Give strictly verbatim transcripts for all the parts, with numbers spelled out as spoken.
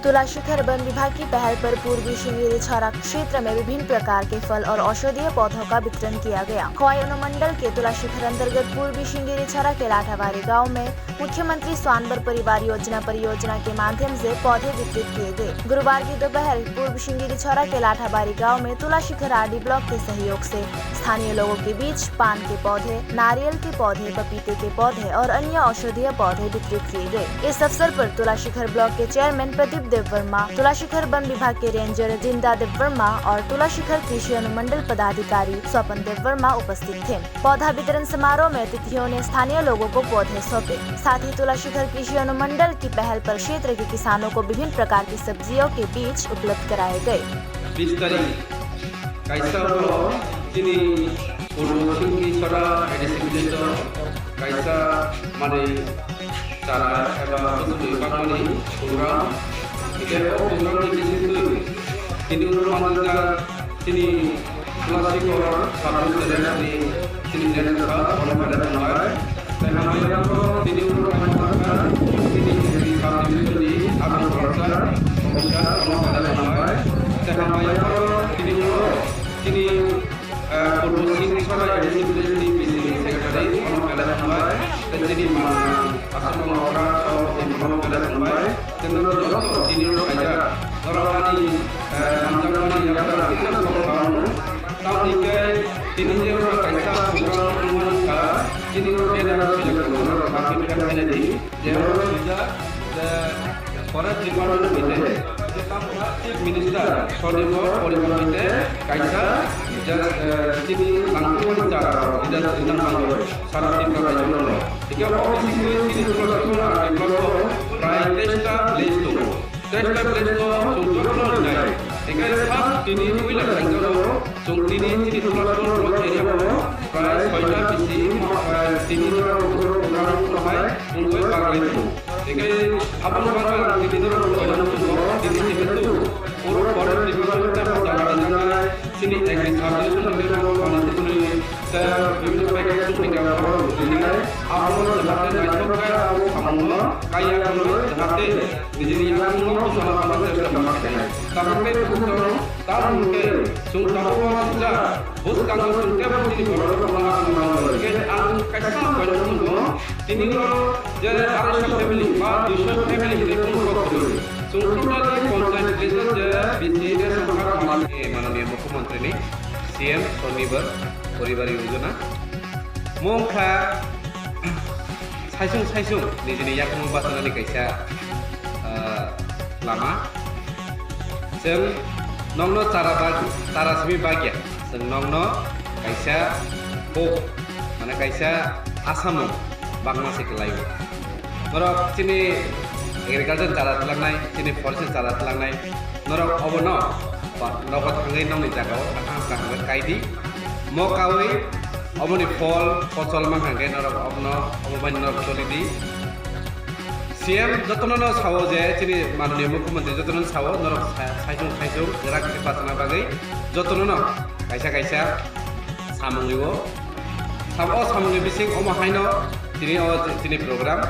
तुलाशिखर वन विभाग की पहल पर पूर्वी सिंगेरी छौरा क्षेत्र में विभिन्न प्रकार के फल और औषधीय पौधों का वितरण किया गया। खोवाई अनुमंडल के तुलाशिखर अंतर्गत पूर्वी सिंगेरी छौरा के लाठाबारी गांव में मुख्यमंत्री स्वानबर परिवार योजना परियोजना के माध्यम से पौधे वितरित किए गए। गुरुवार की दोपहर पूर्वी सिंगेरी छौरा के लाठाबारी गांव में तुलाशिखर आरडी ब्लॉक के सहयोग से स्थानीय लोगों के बीच पान के पौधे, नारियल के पौधे, पपीते के पौधे और अन्य औषधीय पौधे वितरित किए गए। इस अवसर पर तुलाशिखर ब्लॉक के चेयरमैन प्रदीप देव वर्मा, तुलाशिखर वन विभाग के रेंजर जिंदा देव वर्मा और तुलाशिखर कृषि अनुमंडल पदाधिकारी स्वपन देव वर्मा उपस्थित थे। पौधा वितरण समारोह में अतिथियों ने स्थानीय लोगों को पौधे सौंपे। साथ ही तुलाशिखर कृषि अनुमंडल की पहल पर क्षेत्र के किसानों को विभिन्न प्रकार की सब्जियों के बीज उपलब्ध कराए गए। बीस तारीख kaisa oro chini Purbo Singki Chora A D C village o kaisa manwi chara eba bwswtwi bakmani program. Hingke o program ni bisingtwi tini oro manjak chini Classic Oro Sabun Channel ni chini channel kha, bono belai hambai. Tei hambai oro tini oro kha, tini sub division ni abang khoroksa officer, bono belai hambai. Tei hambai oro tini oro chini, eh, Purbo Singh Chora A D C village ni B C secretary, bono belai hambai. Tei chini ma aswk bono ora, bono belai hambai. Tei norok joto tini oro khaijak, norok ani, eh, hamjakmani yakgra kisa kok kha. Tamni khe tini je oro kaisa program wngmani wngkha, chini oro banner swijak tongo, norok market khe khainai di. Je oro swijak, je forest department ni hoite, je tamo kha Chief Minister Sonibor poribar hoite kaisa, je, eh, chini langtongmani jaga rok, je wngnang mango sara Tripura rajyo no. Hingke o bisingtwi chini Tulashikor R D block o prai teista village tongo. Teista village no chwng jotono rinai. Hingke first tini puila khaijak o chwng tini chini Tulashikor block area o prai soita bisi, eh, tini oro oro oro tongnai wngwi baglai tongo. Hingke abono bagwi ang tini oro tongo, tini jehetu oro forest department ni jaga rinai. Chini agri sub division level o manwi tei bibhinno package tongmani borok rwinai, abono jahate naithok khe abo samungo kaiya wngwi jahate nijini yakungno bwsana khlaiwi chesta ma khainai. Tabuk tei bukhuk tong, tabuk tei chwng tabuk uansukjak, bwskango chwng teibo chini borok rokno ma khainai. Hingke ang kaisa poino wngkha, tini oro je aroiso family ba duiso family hinwi kunu kok kwrwi. Chwng totally ponchayat village o je B C ration card manwi manwi Mukhyamantri ni C M Swanibhar Poribar Yojana. Mo wngkha saisung saisung nijini yakung bachanani kaisa, ah, lama. Chwng nokno chara bag-, chara simi bagya. Chwng nokno kaisa hope, mane kaisa asamung bagma se kwlaio. Norok chini agriculture chara twlangnai, chini forest chara twlangnai, norok obono ba-, nogo thangwi nokni jagao kaham kaham khe kai di. Mo kaui oboni phol, phosol mankha khe norok obono, obo bai norok choli di. C M jotono no sao je chini manoniya mukhyamantri jotono no sao norok sa-, saisung saisung rak khe bachana bagwi jotono no kaisa kaisa samung rwo. Sabo o samungni bising omo haino tini o chini program.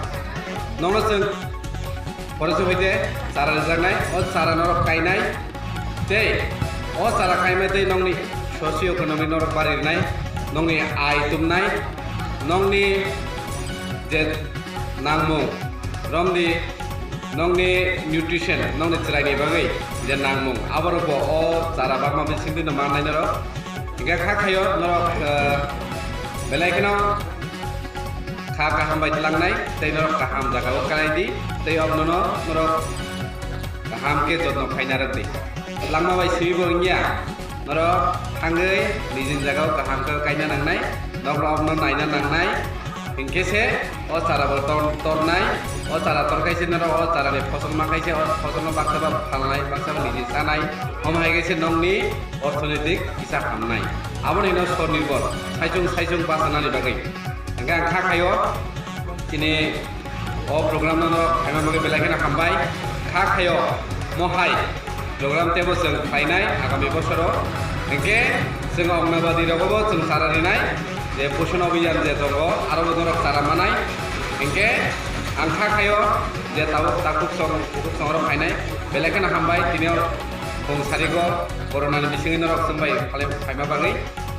Nokno chwng porosok hoite chara rijaknai, o chara norok kainai, tei o chara kaimai tei nokni socio economic norok bari rwnai, nokni ai tumnai, nokni je nangmung, romni nokni nutrition, nokni chwraini bagwi je nangmung, aborokbo o chara bagma bisingtwi no mannai norok. Hingkhe kha khaio norok, eh, belai kheno kha kaham bai twlangnai, tei norok kaham jagao kwlai di, tei abono norok kaham khe jotno khaina rwk di. Langma bai simi bo wngya, norok thangwi nijini jagao kaham khe kaina nangnai, norok abono naina nangnai, hinkhe se o chara bo tor-, tornai, o chara torkhaise norok o charani phosol mankaise o phosolno baksa ba phalnai, baksa ba niji chanai, omo hai khe se nokni orthonoitik kisa hamnai. Aboni hino sonirbor, saichung saichung bachanani bagwi. Hingkhe ang kha khaio, chini o program no khaina bagwi belai kheno hambai. Kha khaio, mo hai program teibo chwng khlainai agami bosoro. Hingkhe chwng Anganwadi rogo bo chwng chara rinai, je Poshan Abhiyan je tongo, aro bo norok chara manai. Hingkhe Ang kha khaio je tabuk takhuk song, bukhuk song oro phainai, belai kheno hambai, tini o bung sarigo corona ni bisingo norok chwng bai phalai phaima bagwi.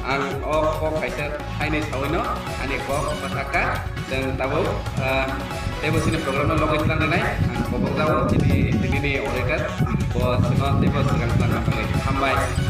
Ang o kok kaisa thainwi sawino ani kok bwsakha. Chwng tabuk, ah, teibo chini program no logwi tlang rinai. Ang kobok jabo chini, tini ni orator, bo chwngno teibo swkang tlang bagwi. Hambai.